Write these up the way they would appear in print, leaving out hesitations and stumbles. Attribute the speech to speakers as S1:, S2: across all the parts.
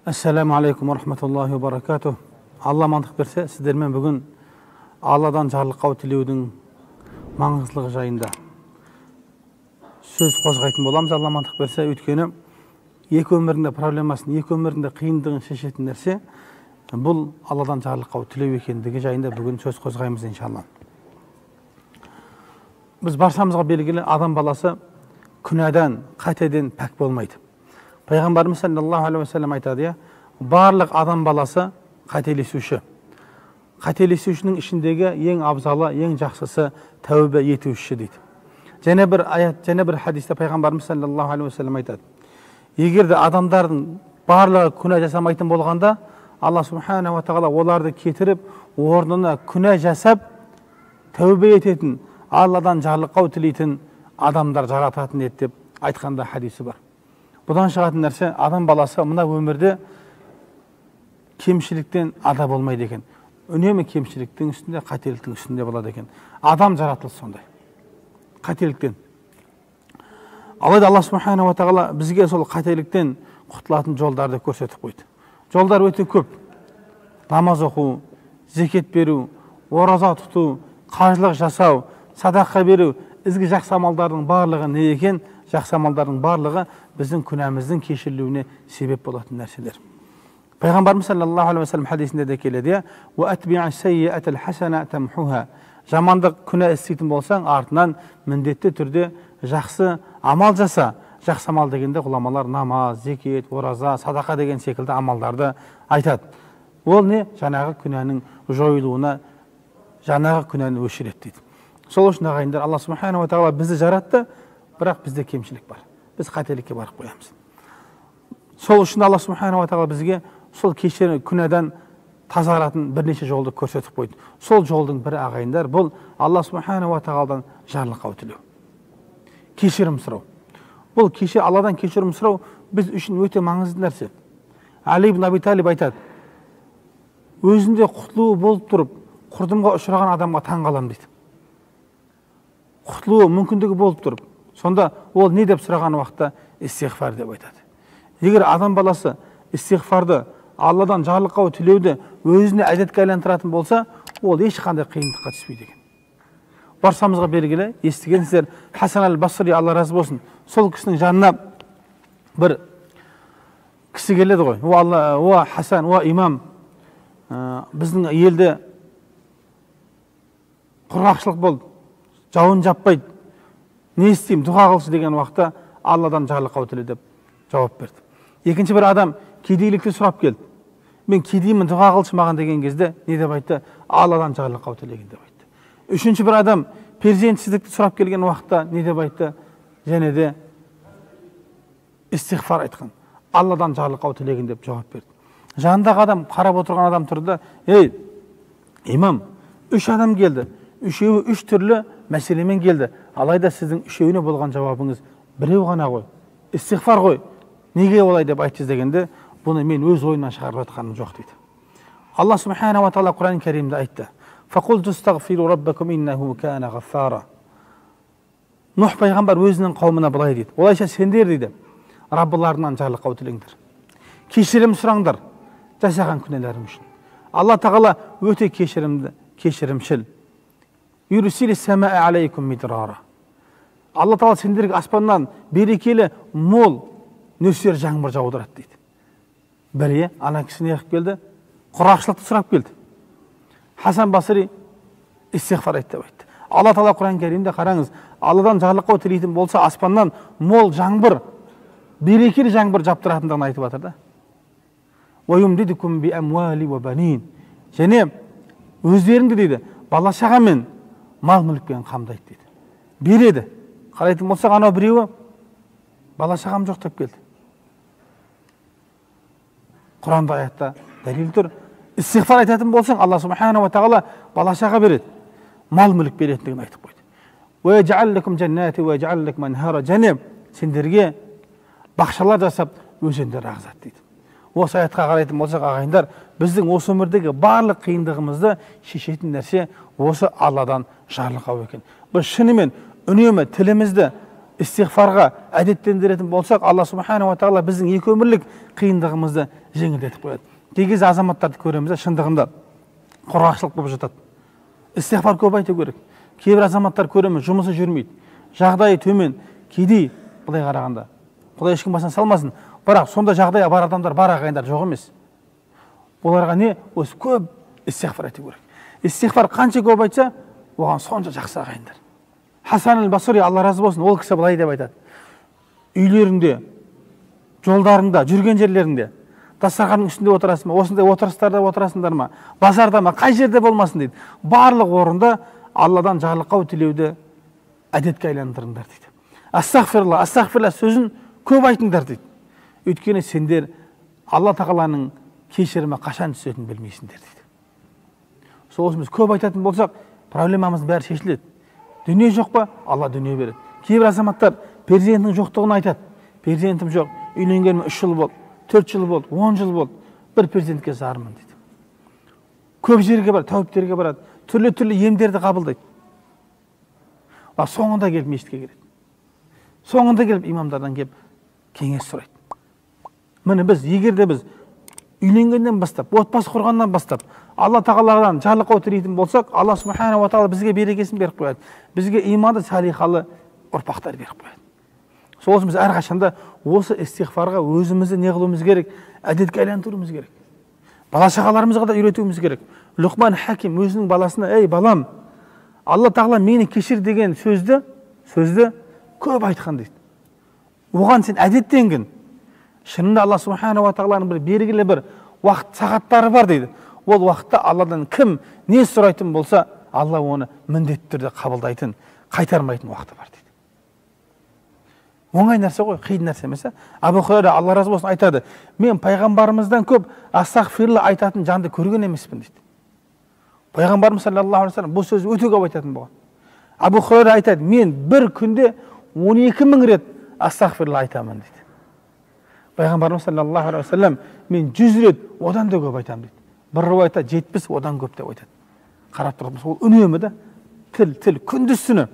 S1: Ассаламу алейкум рахматуллахи ва баракатух. Алла амандық берсе, сіздермен бүгін Алладан жарылқау тілеудің маңыздылығы жайында сөз қозғайтын боламыз. Алла амандық берсе, өйткені екі өмірінде проблемасын, екі өмірінде қиындығын шешетін нәрсе бұл Алладан жарылқау тілеу екендігі жайында бүгін сөз қозғаймыз иншалла. Біз баршамызға белгілі, адам баласы күнәдан, қатеден пәк болмайды. Пайғамбарымыз саллаллаху алейхи уассалам айтады, барлық адам баласы қателесуші. Қателесушінің ішіндегі ең абзалы, ең жақсысы тәубе етуші дейді. Және бір аят, және бір хадисте пайғамбарымыз саллаллаху алейхи уассалам айтады: егер де адамдардың барлығы күнә жасамайтын болғанда, Алла субханаху ва тағала оларды кетіріп, орнына күнә жасап, тәубе ететін, Алладан жарылқау тілейтін адамдар жарататын еді деп айтқанда хадисі бар. Бұдан шығатын нәрсе, адам баласы мына өмірде кемшіліктен ада болмайды екен. Үнемі кемшіліктің үстінде, қателіктің үстінде болады екен. Адам жаратылысы сондай. Қателіктен. Алайда Алла субханаху ва тағала бізге сол қателіктен құтылатын жолдарды көрсетіп қойды. Жолдар өте көп. Намаз оқу, зекет беру, ораза тұту, қажылық жасау, садақа беру, ізгі жақсы амалдардың барлығы не екен? Жақсы амалдардың барлығы біздің күнәміздің кешірілуіне себеп болатын нәрселер. Пайғамбарымыз саллаллаху алейхи уассалам хадисінде де келеді: жамандық күнә істейтін болсаң, артынан міндетті түрде жақсы амал жаса. Жақсы амал дегенде ғұламалар намаз, зекет, ораза, садақа деген секілді амалдарды айтады. Ол не? Жаңағы күнәнің жойылуына, жаңағы күнәні өшіреді дейді. Сол үшін ағайындар, Алла субханаху ва тағала бізді жаратты, бірақ бізде кемшілік бар. Біз қателікке барып қоямыз. Сол үшін Алла субханаху ва тағала бізге сол кешірім күнәдан тазаратын бірнеше жолды көрсетіп қойды. Сол жолдың бірі, ағайындар, бұл Алла субханаху ва тағаладан жарылқау тілеу. Кешірім сұрау. Бұл Алладан кешірім сұрау біз үшін өте маңызды нәрсе. Али ибн Аби Талиб айтады: өзінде құтылуы болып тұрып, құрдымға ұшыраған адамға таң қаламын дейді. Құтылуы мүмкіндігі болып тұрып, сонда ол не деп сұраған уақытта истиғфар деп айтады. Егер адам баласы истиғфарды, Алладан жарылқау тілеуді өзіне әдетке айландыратын болса, ол ешқандай қиындыққа түспейді екен. Баршамызға белгілі, естігенсіздер, Хасан әл-Басри, Алла разы болсын, сол кісінің жанына бір кісі келеді ғой. О Алла, о Хасан, о имам, біздің елде құрғақшылық болды, жауын жаппайды, не істеймін, дұға қылшы деген уақытта Алладан жарылқау тіле деп жауап берді. Екінші бір адам кедейлікті сұрап келді. Мен кедеймін, дұға қылшы маған деген кезде не деп айтты? Алладан жарылқау тілеген деп айтты. Үшінші бір адам перзентсіздікті сұрап келген уақытта не деп айтты? Және де истиғфар айтқан, Алладан жарылқау тілеген деп жауап берді. Жанындағы адам, қарап отырған адам тұрды: ей, имам, үш адам келді, үшеуі үш түрлі мәселемен келді. Алайда сіздің үшеуіне болған жауабыңыз біреу ғана ғой, истиғфар ғой. Неге олай деп айтсыз дегенде, бұны мен өз ойымнан шығарып жатқаным жоқ дейді. Алла субханаху ва тағала Құран Кәрімде айтты: Нұх пайғамбар өзінің қауымына былай дейді: олайша сендер дейді, Раббыларынан жарылқау тілеңдер, кешірім сұраңдар жасаған күнәларың үшін. Алла тағала өте кешірімді, кешірімшіл. Алла тағала сендерге аспаннан берекелі мол нөсер жаңбыр жаудырады дейді. Бірі ана кісі не қылып келді? Құрғақшылықты сұрап келді. Хасан Басри истиғфар айтты деп айтты. Алла тағала Құран Кәрімде қараңыз, Алладан жарылқау тілейтін болса, аспаннан мол жаңбыр, берекелі жаңбыр жаптыратындығын айтып жатыр да. Және өздеріңді дейді, бала шағамен, мал мүлікпен қамдайды дейді. Береді. Қарайтын болсақ, анау біреуі бала шағам жоқ деп келді. Құранда аятта дәлел тұр. Истиғфар айтатын болсаң, Алла субханаху ва тағала бала шаға береді, мал мүлік беретіндігін айтып қойды. Және сендерге бақшалар жасап, өзендер ағызады дейді. Осы аятқа қарайтын болсақ, ағайындар, біздің осы өмірдегі барлық қиындығымызды шешетін нәрсе осы Алладан жарылқау екен. Біз шынымен үнемі тілімізді истиғфарға әдеттендіретін болсақ, Алла субханала тағала біздің екі өмірлік қиындығымызды жеңілдетіп қояды. Кей кезде азаматтарды көреміз, шындығында құрғақшылық болып жатады. Истиғфар көп айту керек. Кейбір азаматтар көреміз, жұмысы жүрмейді, жағдайы төмен, кедей, былай қарағанда. Құдай ешкім басына салмасын. Бірақ сонда жағдай бар адамдар бар, ағайындар, жоқ емес. Оларға не? Осы көп истиғфар айту керек. Истиғфар қанша көп айтса, оған сонша жақсы, ағайындар. Хасан әл-Басри, Алла разы болсын, ол кісі былай деп айтады: үйлеріңде, жолдарыңда, жүрген жерлеріңде, дастарханның үстінде отырасың ба, осындай отырыстарда отырасыңдар ма, базарда ма, қай жерде болмасын дейді, барлық орында Алладан жарылқау тілеуді әдетке айландырыңдар дейді. Астағфирулла, астағфирулла сөзін көп айтыңдар дейді. Өйткені сендер Алла тағаланың кешірімі қашан түсетінін білмейсіңдер дейді. Сол үшін біз көп айтатын болсақ, проблемамыздың бәрі шешіледі. Дүние жоқ па, Алла дүние береді. Кейбір азаматтар перзентінің жоқтығын айтады. Перзентім жоқ, үйленгеніме 3 жыл болды, 4 жыл болды, 10 жыл болды, бір перзентке зармын дейді. Көп жерге барады, тәуіптерге барады, түрлі-түрлі емдерді қабылдайды. Бірақ соңында келіп мешітке келеді. Соңында келіп имамдардан келіп кеңес сұрайды. Міне біз, егер де біз үйленгеннен бастап, отбасы құрғаннан бастап, Алла тағаладан жарылқау тілейтін болсақ, Алла субханала тағала бізге берекесін беріп қояды. Бізге иманды, салиқалы ұрпақтар беріп қояды. Сол үшін біз әрқашанда осы истиғфарға өзімізді не қылуымыз керек? Әдетке айландыруымыз керек. Бала шағаларымызға да үйретуіміз керек. Лұқман Хаким өзінің баласына: "Ей балам, Алла тағала мені кешір деген сөзді көп айтқан" дейді. Оған сен әдеттенгін. Шынында Алла субханала тағаланың бір белгілі бір уақыт сағаттары бар дейді. Ол уақытта Алладан кім не сұрайтын болса, Алла оны міндетті түрде қабылдайтын, қайтармайтын уақыты бар дейді. Оңай нәрсе ғой, қиын нәрсе емес. Абу Хурайра, Алла разы болсын, айтады: "Мен пайғамбарымыздан көп астағфирулла айтатын жанды көрген емеспін" дейді. Пайғамбарымыз саллаллаху алейхи вассалам бұл сөзді өте көп айтатын болған. Абу Хурайра айтады: "Мен бір күнде 12 мың рет астағфирулла айтамын" дейді. Пайғамбарымыз саллаллаху алейхи вассалам: "Мен 100 рет, одан да көп айтамын" дейді. Бір руаятта 70, одан көп деп айтады. Қарап тұрмыз, ол үнемі да тіл күндіз түні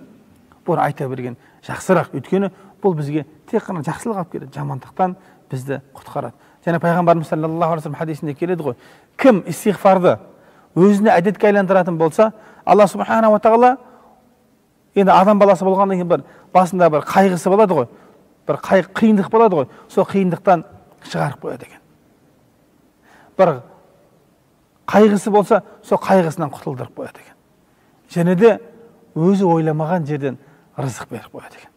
S1: бұны айта берген жақсырақ. Өйткені бұл бізге тек қана жақсылық алып келеді, жамандықтан бізді құтқарады. Және пайғамбарымыз саллаллаху алейхи вассалам хадисінде келеді ғой: кім истиғфарды өзіне әдетке айландыратын болса, Алла субханала тағала, енді адам баласы болғаннан кейін бір басында бір қайғысы болады ғой, бір қиындық болады ғой, сол қиындықтан шығарып қояды екен. Бір қайғысы болса, сол қайғысынан құтылдырып қояды екен. Және де өзі ойламаған жерден рызық беріп қояды екен.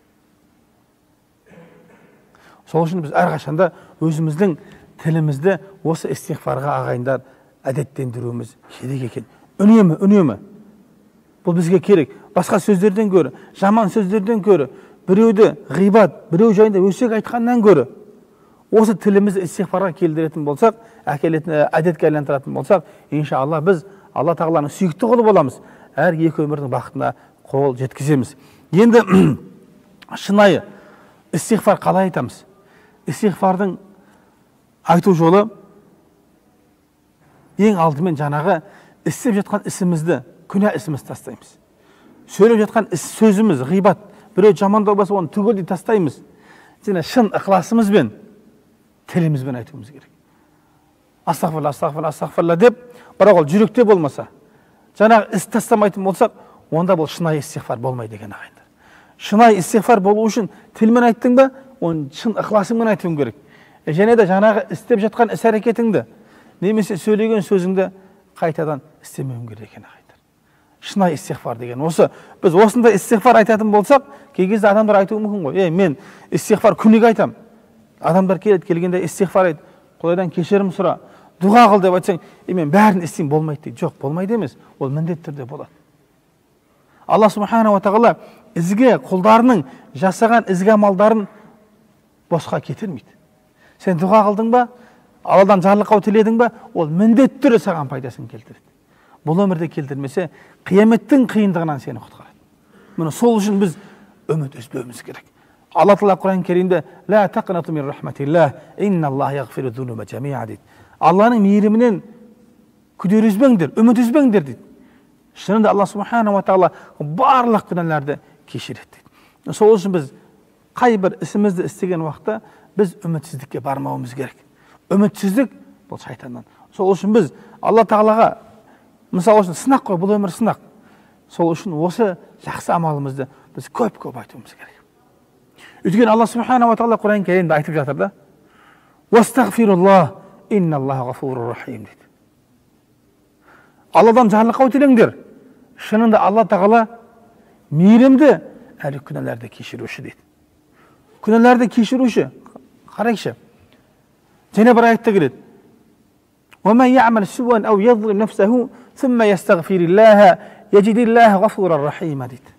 S1: Сол үшін біз әрқашанда өзіміздің тілімізді осы истиғфарға, ағайындар, әдеттендіруіміз керек екен. Үнемі, үнемі. Бұл бізге керек. Басқа сөздерден гөрі, жаман сөздерден гөрі, біреуді ғибат, біреу жайында өсек айтқаннан гөрі, осы тілімізді истиғфарға келтіретін болсақ, әкелетін әдетке айландыратын болсақ, иншалла біз Алла тағаланың сүйікті құлы боламыз. Әр екі өмірдің бақытына қол жеткіземіз. Енді шынайы истиғфар қалай айтамыз? Истиғфардың айту жолы ең алдымен жаңағы істеп жатқан ісімізді, күнә ісімізді тастаймыз. Сөйлеп жатқан іс сөзіміз ғибат, біреу жамандау болса, оны түгелдей тастаймыз. Және шын ықыласымызбен, тілімізбен айтуымыз керек. Астағфирулла, астағфирулла, астағфирулла деп, бірақ ол жүректе болмаса, жаңағы іс тастамайтын болсақ, онда бұл шынайы истиғфар болмайды екен, ағайындар. Шынайы истиғфар болу үшін тілмен айттың ба, оны шын ықыласыңмен айтуың керек. Және де жаңағы істеп жатқан іс әрекетіңді немесе сөйлеген сөзіңді қайтадан істемеуің керек екен, ағайындар. Шынайы истиғфар деген осы. Біз осындай истиғфар айтатын болсақ, кей кезде адамдар айтуы мүмкін ғой: "Е, мен истиғфар күніге айтамын". Адамдар келеді, келгенде истиғфар айт, Құдайдан кешірім сұра, дұға қыл деп айтсаң, "Е, мен бәрін істеймін, болмайды" дейді. Жоқ, болмайды емес, ол міндетті түрде болады. Алла субханала тағала ізгі құлдарының жасаған ізгі амалдарын босқа кетірмейді. Сен дұға қылдың ба, Алладан жарылқау тіледің ба, ол міндетті түрде саған пайдасын келтіреді. Бұл өмірде келтірмесе, қияметтің қиындығынан сені құтқарады. Міне, сол үшін біз үміт үзбеуіміз керек. Алла тағала Құран Керимде: «Ла тақнату мин рахматиллах, инналлаха яғфиру зунуба жамиа» дейді. Алланың мейірімінен күдер үзбеңдер, үміт үзбеңдер дейді. Шынында Алла субханала тағала барлық күнәларды кешіреді дейді. Сол үшін біз Қай бір ісімізді істеген уақытта біз үмітсіздікке бармауымыз керек. Үмітсіздік бұл шайтаннан. Сол үшін біз Алла Тағалаға, мысалы үшін, сынақ қой, бұл өмір сынақ. Сол үшін осы жақсы амалымызды біз көп-көп айтуымыз керек. Өйткені Алла Субханала Тағала Құран Кәрімде айтып жатыр да, «Уастағфируллах, инналлаха ғафурур рахим» дейді. Алладан жарылқау тілеңдер. Шынында Алла Тағала мейірімді әрі күнәләрді кешіруші дейді. Күнәләрді кешіруші. Қарайықшы. Және бір аятта келеді. وَمَنْ يَعْمَلْ سُوءًا أَوْ يَظْلِمْ نَفْسَهُ ثُمَّ يَسْتَغْفِرِ اللَّهَ يَجِدِ اللَّهَ غَفُورًا رَحِيمًا дейді.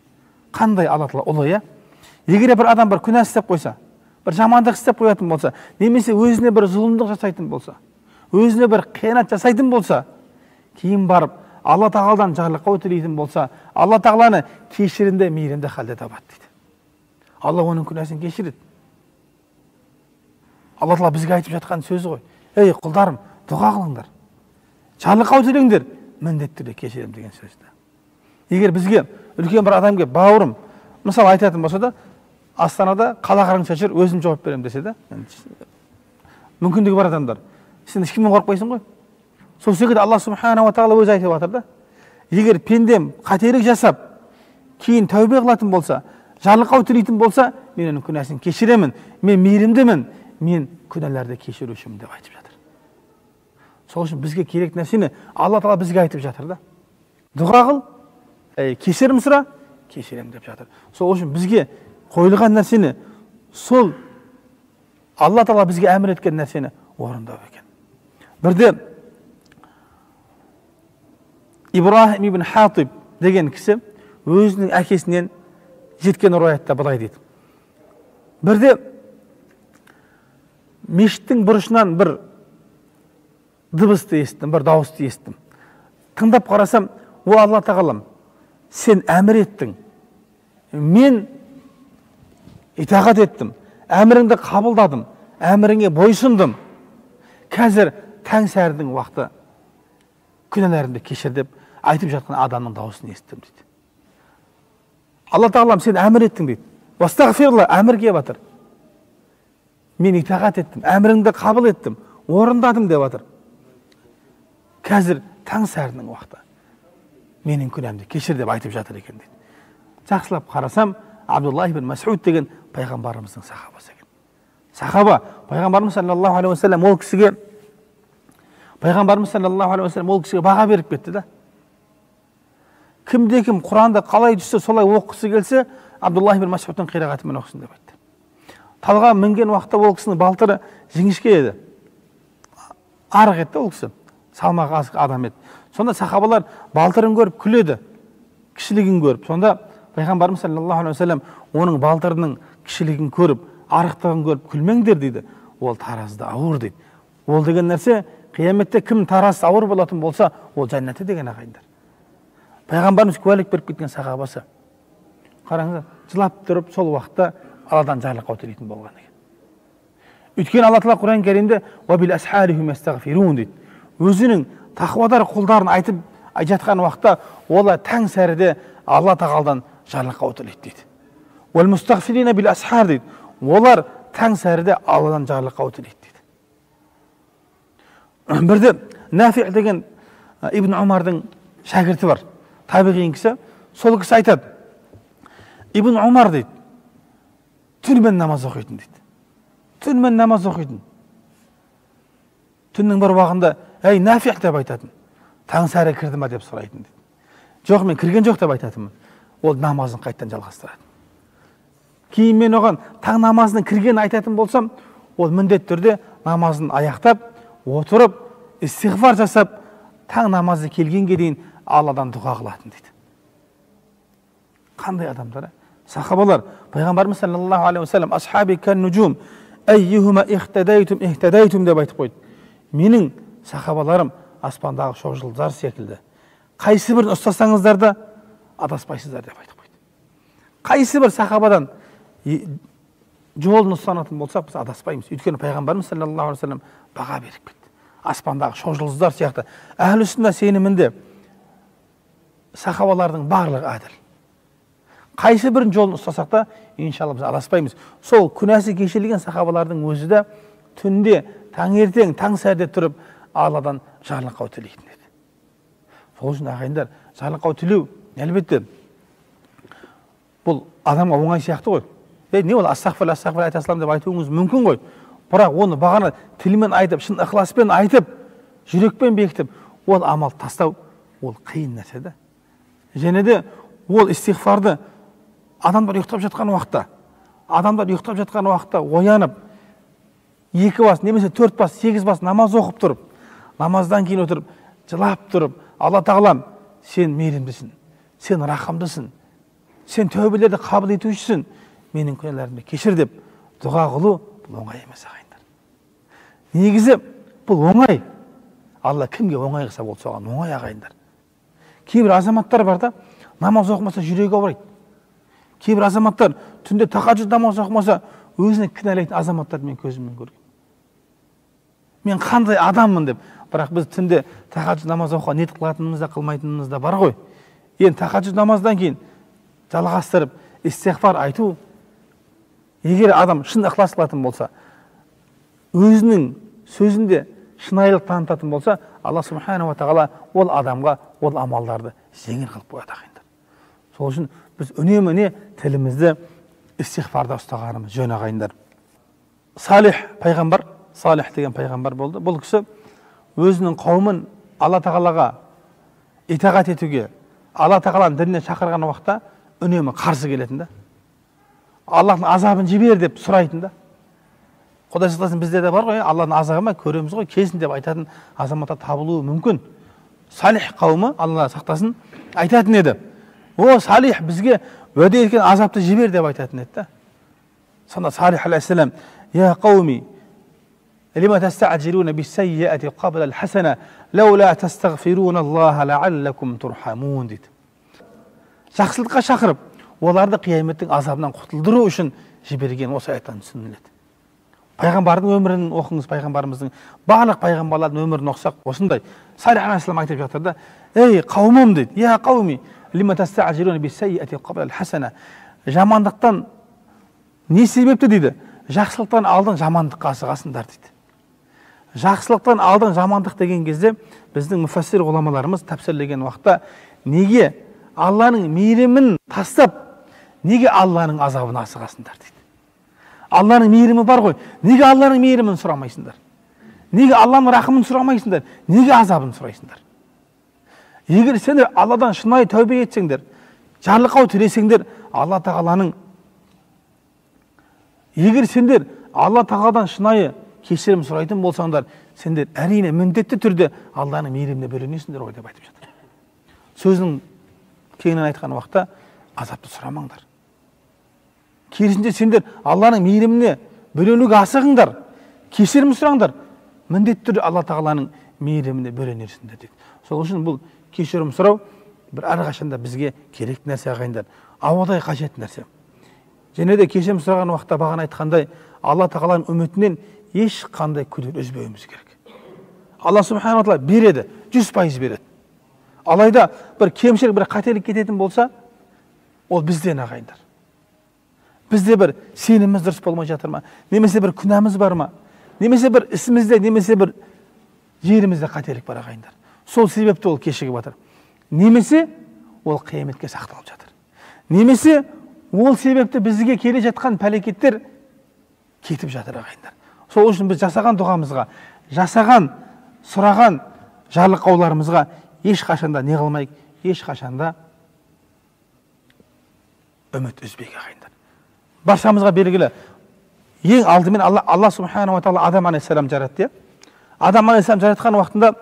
S1: Қандай Алла Тағала ұлы, иә? Егер бір адам бір күнә істеп қойса, бір жамандық істеп қоятын болса, немесе өзіне бір зұлымдық жасайтын болса, өзіне бір қиянат жасайтын болса, кейін барып Алла Тағаладан жарылқау тілейтін болса, Алла Тағаланы кешірімді, мейірімді халде табады дейді. Алла оның күнәсін кешіреді. Алла Тағала бізге айтып жатқан сөзі ғой. Ей құлдарым, дұға қылыңдар, жарылқау тілеңдер, міндетті түрде кешіремін деген сөзді. Егер бізге үлкен бір адам келіп, бауырым, мысалы айтатын болса да, Астанада қала қараңша жүр, өзім жауап беремін десе де, мүмкіндігі бар адамдар, сен ешкімнен қорықпайсың ғой. Сол секілді Алла Субханала Тағала өзі айтып жатыр да, егер пендем қателік жасап, кейін тәубе қылатын болса, жарылқау тілейтін болса, мен оның күнәсін кешіремін, мен мейірімдімін, мен күнәләрді кешірушімін деп айтып жатыр. Сол үшін бізге керек нәрсені Алла Тағала бізге айтып жатыр да. Дұға қыл, кешірім сұра, кешірем деп жатыр. Сол үшін бізге қойылған нәрсені, сол Алла Тағала бізге әмір еткен нәрсені орындау екен. Бірде Ибрахим ибн Хатиб деген кісі өзінің әкесінен жеткен риwаятта былай дейді. Бірде мешіттің бұрышынан бір дыбысты естідім, бір дауысты естідім. Тыңдап қарасам, о Алла Тағалам, сен әмір еттің, мен итағат еттім, әміріңді қабылдадым, әміріңе бойсұндым. Қазір таң сәрінің уақыты, күнәларымды кешір деп айтып жатқан адамның дауысын естідім дейді. Алла Тағалам, сен әмір еттің дейді. Уастағфирулла, әмір келіп жатыр. Мен итағат еттім, әміріңді қабыл еттім, орындадым деп жатыр. Қазір таң сәрінің уақыты, менің күнәмді кешір деп айтып жатыр екен дейді. Жақсылап қарасам, Абдулла ибн Масуд деген пайғамбарымыздың сахабасы екен. Сахаба, пайғамбарымыз саллаллаху алейхи уассалам ол кісіге, пайғамбарымыз саллаллаху алейхи уассалам ол кісіге баға беріп кетті да. Кімде кім Құранды қалай түссе солай оқығысы келсе, Абдулла ибн Масудтың қирағатымен оқысын деп айтты. Талға мінген уақытта ол кісінің балтыры жіңішке еді. Арық еді ол кісі, салмағы аз адам еді. Сонда сахабалар балтырын көріп күледі, кішілігін көріп. Сонда пайғамбарымыз саллаллаху алейхи уассалам оның балтырының кішілігін көріп, арықтығын көріп күлмеңдер дейді. Ол таразыда ауыр дейді. Ол деген нәрсе, қияметте кім таразысы ауыр болатын болса, ол жәннатта деген ағайындар. Пайғамбарымыз куәлік беріп кеткен сахабасы. Қараңыздар, жылап тұрып сол уақытта Алладан жарылқау тілейтін болған екен. Өйткені Алла Тағала Құран Кәрімде «Уа бил асхари хум ястағфирун» дейді. Өзінің тақуадар құлдарын айтып жатқан уақытта олар таң сәріде Алла Тағаладан жарылқау тілейді дейді. «Уал мустағфирина бил асхар» дейді. Олар таң сәріде Алладан жарылқау тілейді дейді. Бірде Нафи деген Ибн Умардың шәкірті бар, табиғин кісі. Сол кісі айтады, Ибн Умар дейді, түнімен намаз оқитын дейді. Түнімен намаз оқитын. Түннің бір уақытында, әй, Нафи деп айтатын. Таң сәрі кірді ма деп сұрайтын дейді. Жоқ, мен кірген жоқ деп айтатынмын. Ол намазын қайттан жалғастырады. Кейін мен оған таң намазының кіргенін айтатын болсам, ол міндетті түрде намазын аяқтап, отырып, истиғфар жасап, таң намазы келгенге дейін Алладан дұға қылатын дейді. Қандай адамдар? Сахабалар, пайғамбарымыз саллаллаху алейхи уассалам, асхаби кан нужум, айюхума ихтадайтум ихтадайтум деп айтып қойды. Менің сахабаларым аспандағы шоқ жұлдыздар секілді. Қайсы бірін ұстасаңыздар да адаспайсыздар деп айтып қойды. Қайсы бір сахабадан жолын ұстанатын болсақ, біз адаспаймыз. Өйткені пайғамбарымыз саллаллаху алейхи уассалам баға беріп кетті. Аспандағы шоқ жұлдыздар сияқты. Әхлі сүнна сенімінде сахабалардың барлығы әділ. Қайсы бірінің жолын ұстасақ та, иншалла біз адаспаймыз. Сол күнәсі кешірілген сахабалардың өзі де түнде, таңертең, таң сәрде тұрып, Алладан жарылқау тілейтін еді. Сол үшін ағайындар, жарылқау тілеу, әлбетте, бұл адамға оңай сияқты ғой. Не ол астағфирулла, астағфирулла айта саламын деп айтуыңыз мүмкін ғой. Бірақ оны бағана тілмен айтып, шын ықыласпен айтып, жүрекпен бекітіп, ол амал тастау, ол қиын нәрсе да. Және де ол истиғфарды адамдар ұйықтап жатқан уақытта, адамдар ұйықтап жатқан уақытта оянып, 2 бас, немесе 4 бас, 8 бас намаз оқып тұрып, намаздан кейін отырып, жылап тұрып, Алла тағалам, сен мейірімдісің, сен рахымдысың, сен тәубелерді қабыл етушісің, менің күнәларымды кешір деп дұға қылу бұл оңай емес ағайындар. Негізі бұл оңай. Алла кімге оңай қылса болды, соған оңай ағайындар. Кейбір азаматтар бар да, намаз оқымаса жүрегі ауырайды. Кейбір азаматтар түнде тахаджуд намаз оқымаса өзіне кінәлайтын азаматтарды мен көзіммен көргенмін. Мен қандай адаммын деп. Бірақ біз түнде тахаджуд намаз оқуға ниет қылатынымыз да қылмайтынымыз да бар ғой. Енді тахаджуд намаздан кейін жалғастырып истиғфар айту, егер адам шын ықылас қылатын болса, өзінің сөзінде шынайылық танытатын болса, Алла субханаху ва тағала ол адамға ол амалдарды жеңіл қылып қояды ағайындар. Сол үшін біз үнемі тілімізді истиғфарда ұстағанымыз жөн ағайындар. Салих пайғамбар, Салих деген пайғамбар болды. Бұл кісі өзінің қауымын Алла тағалаға итағат етуге, Алла тағаланың дініне шақырған уақытта үнемі қарсы келетін да. Аллахтың азабын жібер деп сұрайтын да. Құдай сақтасын, бізде де бар ғой, Алланың азабы ма, көреміз ғой, келсін деп айтатын азаматтар табылуы мүмкін. Салих қауымы, Алла сақтасын, айтатын еді. О, Салих, бізге уәде еткен азапты жібер деп айтатын еді да. Сонда Салих алейхиссалам, «Я қауми, лима тастаъжилуна биссайиати қабла аль-хасана, лаула тастағфируна Аллаха лааллакум турхамун» дейді. Жақсылыққа шақырып, оларды қияметтің азабынан құтылдыру үшін жіберген осы аяттан түсініледі. Пайғамбардың өмірін оқыңыз, пайғамбарымыздың барлық пайғамбарлардың өмірін оқысақ осындай. Салих алейхиссалам айтып жатыр да, «Ей, қауымым» дейді, «Я қауми, лима тастаъжилуна биссайиати қабла аль-хасана». Жамандықтан не себепті дейді? Жақсылықтан алдын жамандыққа асығасыңдар дейді. Жақсылықтан алдын жамандық деген кезде біздің мүфәссир ғұламаларымыз тәпсірлеген уақытта неге Алланың мейірімін тастап, неге Алланың азабына асығасыңдар дейді. Алланың мейірімі бар ғой, неге Алланың мейірімін сұрамайсыңдар? Неге Алланың рахымын сұрамайсыңдар? Неге азабын сұрайсыңдар? Егер сендер Алладан шынайы тәубе етсеңдер, жарылқау тілесеңдер, Алла тағаланың егер сендер Алла тағаладан шынайы кешірім сұрайтын болсаңдар, сендер әрине міндетті түрде Алланың мейіріміне бөленесіңдер ғой деп айтып жатыр. Сөзінің кеңінен айтқан уақытта азапты сұрамаңдар. Керісінше сендер Алланың мейіріміне бөленуге асығыңдар, кешірім сұраңдар, міндетті түрде Алла тағаланың мейіріміне бөленерсіңдер дейді. Сол үшін бұл кешірім сұрау бір әрқашанда бізге керек нәрсе ағайындар, ауадай қажет нәрсе. Және де кешірім сұраған уақытта бағана айтқандай, Алла тағаланың үмітінен ешқандай күдер үзбеуіміз керек. Алла субханала тағала береді, 100% береді. Алайда бір кемшілік, бір қателік кететін болса, ол бізден ағайындар. Бізде бір сеніміміз дұрыс болмай жатыр ма? Немесе бір күнәміз бар ма? Немесе бір ісімізде, немесе бір жерімізде қателік бар ағайындар. Сол себепті ол кешігіп жатыр. Немесе ол қияметке сақталып жатыр. Немесе ол себепті бізге келе жатқан пәлекеттер кетіп жатыр ағайындар. Сол үшін біз жасаған дұғамызға, жасаған, сұраған жарылқауларымызға ешқашанда не қылмайық, ешқашанда үміт үзбейік ағайындар. Баршамызға белгілі, ең алдымен Алла субханала тағала Адам алейхиссалам жаратты. Адам алейхиссалам жаратқан уақытында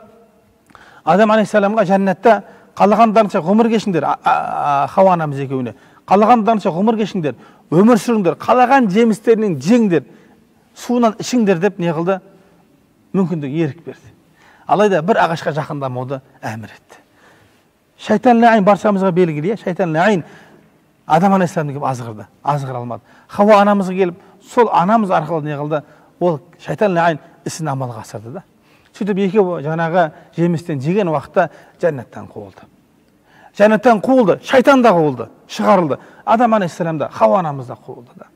S1: Адам алейхиссаламға жәннатта қалағандарынша ғұмыр кешіңдер, Хауа анамыз екеуіне қалағандарынша ғұмыр кешіңдер, өмір сүріңдер, қалаған жемістерінен жеңдер, суынан ішіңдер деп не қылды? Мүмкіндік ерік берді. Алайда бір ағашқа жақындамауды әмір етті. Шайтан ләйін баршамызға белгілі, шайтан ләйін Адам алейхиссаламды келіп азғырды, азғыра алмады. Хауа анамызға келіп, сол анамыз арқылы не қылды? Ол шайтан ләйін ісін амалға асырды да. Сөйтіп екеуі жаңағы жемістен жеген уақытта жәннаттан қуылды. Жәннаттан қуылды, шайтан да қуылды, шығарылды. Адам алейхиссалам да, Хауа анамыз да қуылды да.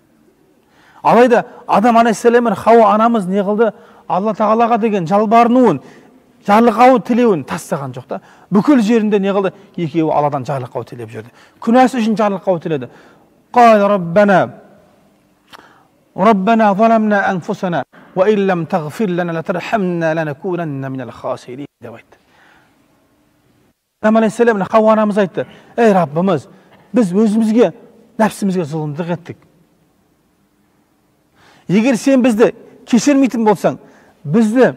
S1: Алайда Адам алейхиссалам мен Хауа анамыз не қылды? Алла тағалаға деген жалбарынуын, жарылқауын тілеуін тастаған жоқ та. Бүкіл жерінде не қылды? Екеуі Алладан жарылқау тілеп жүрді. Күнәсі үшін жарылқау тіледі. Қал Раббана, Раббана заламна анфусана, уа ин лам тағфир лана латархамна ланакунанна минал хасирин деп айтты. Адам алейхиссалам Хауа анамыз айтты: "Ей Раббымыз, біз өзімізге, нәпсімізге зұлымдық еттік. Егер сен бізді кешірмейтін болсаң, бізді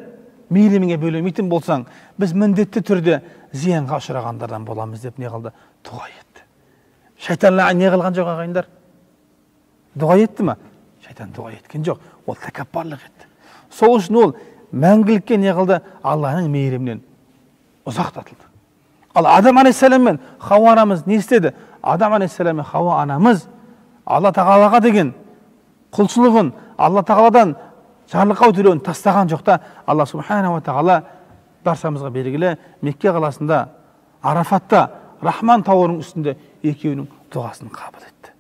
S1: мейіріміңе бөлемейтін болсаң, біз міндетті түрде зиянға ұшырағандардан боламыз" деп не қылды? Дұға етті. Шайтан не қылған жоқ, ағайындар? Дұға етті ма? Шайтан дұға еткен жоқ, ол тәкаппарлық етті. Сол үшін ол мәңгілікке не қылды? Алланың мейірімінен ұзақтатылды. Ал Адам алейхиссалам мен Хауа анамыз не істеді? Адам алейхиссалам мен Хауа анамыз Алла тағалаға деген құлшылығын, Алла тағаладан жарылқау тілеуін тастаған жоқ та. Алла субханала тағала баршамызға белгілі Мекке қаласында, Арафатта, Рахман тауының үстінде екеуінің дұғасын қабыл етті,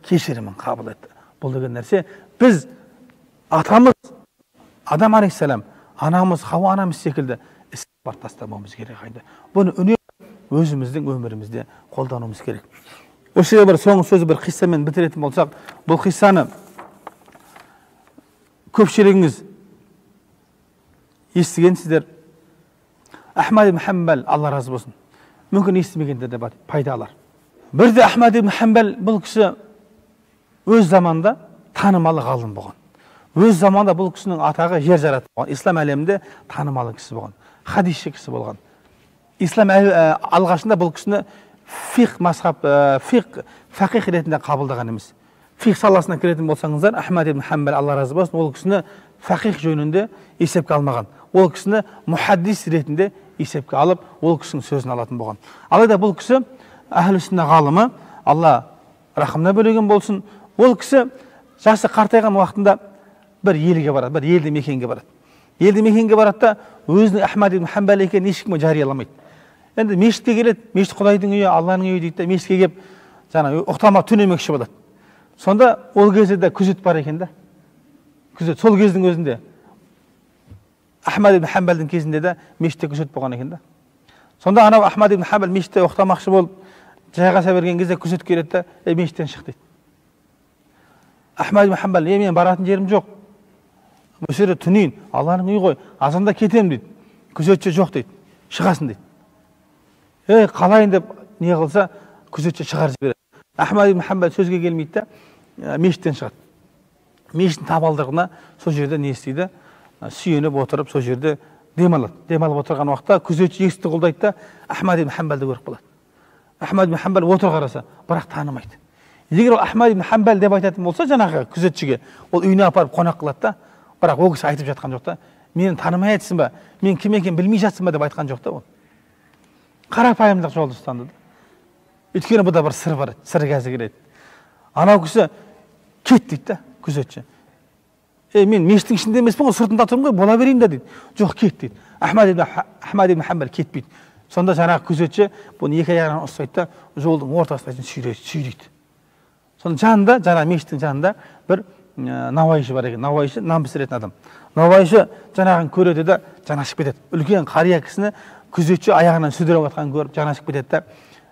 S1: кешірімін қабыл етті. Бұл деген нәрсе, біз атамыз Адам алейхиссалам, анамыз Хауа анамыз секілді істиғфар тастамауымыз керек. Бұны үнемі өзіміздің өмірімізде қолдануымыз керек. Осы жерде бір соңғы сөзі бір қиссамен бітіретін болсақ, бұл қиссаны көпшілігіңіз естігенсіздер. Ахмад ибн Хамбал, Алла разы болсын, мүмкін естімегендер де бар, пайда алар. Бірде Ахмад ибн Хамбал, бұл кісі өз заманда танымалы ғалым болған. Өз заманда бұл кісінің атағы жер жаратты болған. Ислам әлемінде танымалы кісі болған, хадисші кісі болған. Ислам алғашында бұл кісіні фиқ мазхаб, фиқ фақих ретінде қабылдаған емес. Фиқ саласына кіретін болсаңыздар, Ахмад ибн Хамбал, Алла разы болсын, ол кісіні фақих жөнінде есепке алмаған. Ол кісіні мухаддис ретінде есепке алып, ол кісінің сөзін алатын болған. Алайда бұл кісі әхлі сүнна ғалымы, Алла рахымына бөлеген болсын, ол кісі жасы қартайған уақытында бір елге барады, бір елді мекенге барады. Елді мекенге барады да, өзінің Ахмад ибн Хамбал екенін ешкімге жарияламайды. Енді мешітке келеді, мешіт Құдайдың үйі, Алланың үйі дейді де, мешітке келіп, жаңа ұйықтамақ түнемекші болады. Сонда ол кезде де күзет бар екен да. Күзет сол кездің өзінде, Ахмад ибн Хамбалдың кезінде де мешітте күзет болған екен да. Сонда анау Ахмад ибн Хамбал мешітте ұйықтамақшы болып жайғаса берген кезде күзет келеді да, "Ей, мешіттен шық" дейді. Ахмад ибн Хамбал: "Е, мен баратын жерім жоқ. Осы жерде түнейін, Алланың үйі ғой, азанда кетемін" дейді. Күзетші жоқ дейді. Шығасың дейді. Ей, қалайын деп не қылса, күзетші шығарып жібереді. Ахмад ибн Хамбал сөзге келмейді да, мешіттен шығады. Мешіттің табалдырығына сол жерде не істейді? Сүйеніп отырып, сол жерде демалады. Демалып отырған уақытта күзетші есікті құлдайды да, Ахмад ибн Хамбалды көріп қалады. Ахмад ибн Хамбал отыр қараса, бірақ танымайды. Егер ол Ахмад ибн Хамбал деп айтатын болса, жаңағы күзетшіге, ол үйіне апарып қонақ қылады да, бірақ ол кісі айтып жатқан жоқ та, мені танымай айтсың ба, мен кім екенін білмей жатсың ба деп айтқан жоқ та ол. Қарапайымдық жолды ұстанды да. Өйткені бұда бір сыр бар еді, сыр қазір келеді. Анау кісі кет дейді да, күзетші. Е, мен мешіттің ішінде емеспін ғой, сыртында тұрмын ғой, бола берейін да дейді. Жоқ, кет дейді. Ахмад ибн Хамбал кетпейді. Сонда жаңағы күзетші бұны екі аяғынан ұстайды да, жолдың ортасына дейін сүйрейді. Соның жанында, жаңағы мешіттің жанында бір науайшы бар екен. Науайшы нан пісіретін адам. Науайшы жаңағын көреді да, жаны ашып кетеді. Үлкен қария кісіні күзетші аяғынан сүдіреп жатқанын көріп, жаны ашып кетеді да,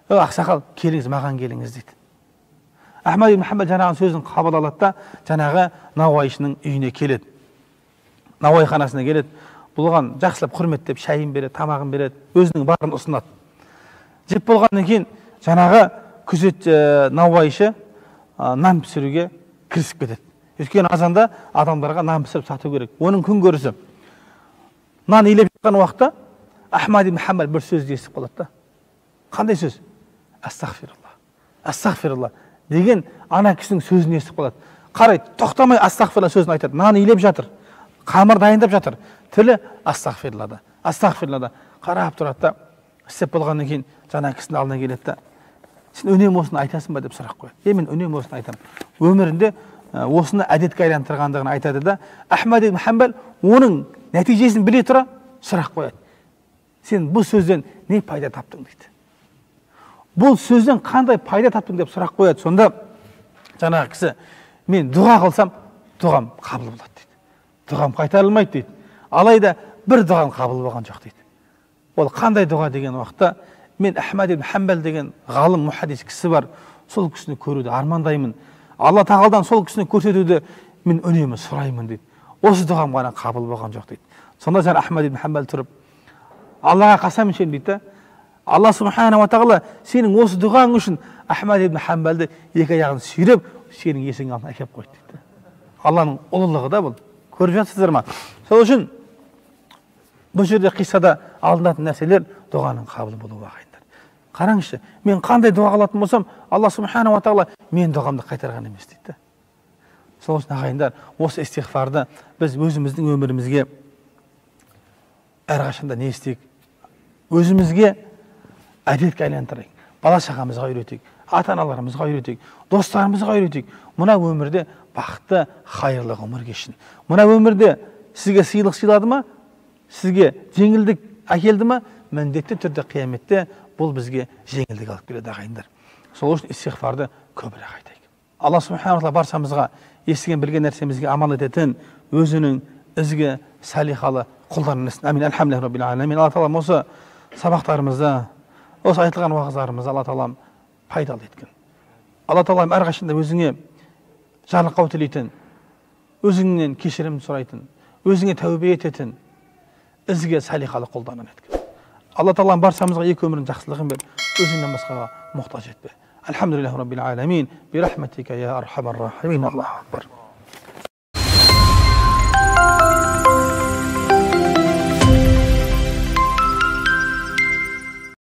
S1: "Ақсақал, келіңіз, маған келіңіз" дейді. Ахмад ибн Хамбал жаңағы сөзін қабыл алады да, жаңағы науайшының үйіне келеді. Науайханасына келеді. Бұған жақсылап құрметтеп шайын береді, тамағын береді, өзінің барын ұсынады. Жеп болғаннан кейін жаңағы күзет науайшы нан пісіруге кірісіп кетеді. Өйткені азанда адамдарға нан пісіріп сату керек. Оның күн көрісі. Нан илеп жатқан уақытта Ахмад ибн Хамбал бір сөзді естіп қалады да. Қандай сөз? Астағфирулла, астағфирулла деген ана кісінің сөзін естіп қалады. Қарай, тоқтамай астағфирулла сөзін айтады. Нан илеп жатыр, қамыр дайындап жатыр. Тілі астағфируллада, астағфируллада. Қарап тұрады да, істеп болғаннан кейін жаңа кісінің алдына келеді да, сен үнемі осыны айтасың ба деп сұрақ қояды. Е, мен үнемі осыны айтамын. Өмірінде осыны әдетке айландырғандығын айтады да, Ахмад ибн Хамбал оның нәтижесін біле тұра сұрақ қояды. Сен бұл сөзден не пайда таптың дейді. Бұл сөзден қандай пайда таптың деп сұрақ қояды. Сонда жаңағы кісі, мен дұға қылсам, дұғам қабыл болады дейді. Дұғам қайтарылмайды дейді. Алайда бір дұғам қабыл болған жоқ дейді. Ол қандай дұға деген уақытта, мен Ахмад ибн Хамбал деген ғалым мухаддис кісі бар, сол кісіні көруді армандаймын. Алла тағаладан сол кісіні көрсетуді мен үнемі сұраймын дейді. Осы дұғам ғана қабыл болған жоқ дейді. Сонда жаңа Ахмад ибн Хамбал тұрып, Аллаға қасам ішемін дейді да, Алла субханала тағала сенің осы дұғаң үшін Ахмад ибн Хамбалды екі аяғын сүйреп, сенің есігіңнің алдына әкеліп қойды дейді. Алланың ұлылығы да бұл. Көріп жатсыздар ма? Сол үшін бұл жерде қиссада алынатын нәрселер дұғаның қабыл болуы, ағайындар. Қараңызшы, мен қандай дұға қылатын болсам, Алла субханала тағала мен дұғамды қайтарған емес дейді. Сол үшін, ағайындар, осы истиғфарды біз өзіміздің өмірімізге әрқашанда не істейік? Өзімізге әдетке айландырайық. Бала шағамызға үйретейік, ата-аналарымызға үйретейік, достарымызға үйретейік. Мына өмірде бақытты, хайырлы ғұмыр кешсін. Мына өмірде сізге сыйлық сыйлады ма? Сізге жеңілдік әкелді ма? Міндетті түрде қияметте бұл бізге жеңілдік алып келеді, ағайындар. Сол үшін истиғфарды көбірек айтайық. Алла субханала тағала баршамызға естіген білген нәрсемізге амал ететін өзінің ізгі салихалы құлдарынан етсін. Амин. Альхамдулиллахи раббил аламин. Алла тағала осы сабақтарымызды, осы айтылған уағыздарымызды Алла тағалам пайдалы еткен. Алла тағалам әрқашанда өзіңе жарылқау тілейтін, өзіңнен кешірім сұрайтын, өзіңе тәубе ететін ізгі салихалы құлдарынан еткен. Алла тағалам баршамызға екі өмірдің жақсылығын бер, өзіңнен басқаға мұқтаж етпе. Альхамдулиллахи раббил аламин. Би рахматика я архамар рахимин. Аллаху акбар.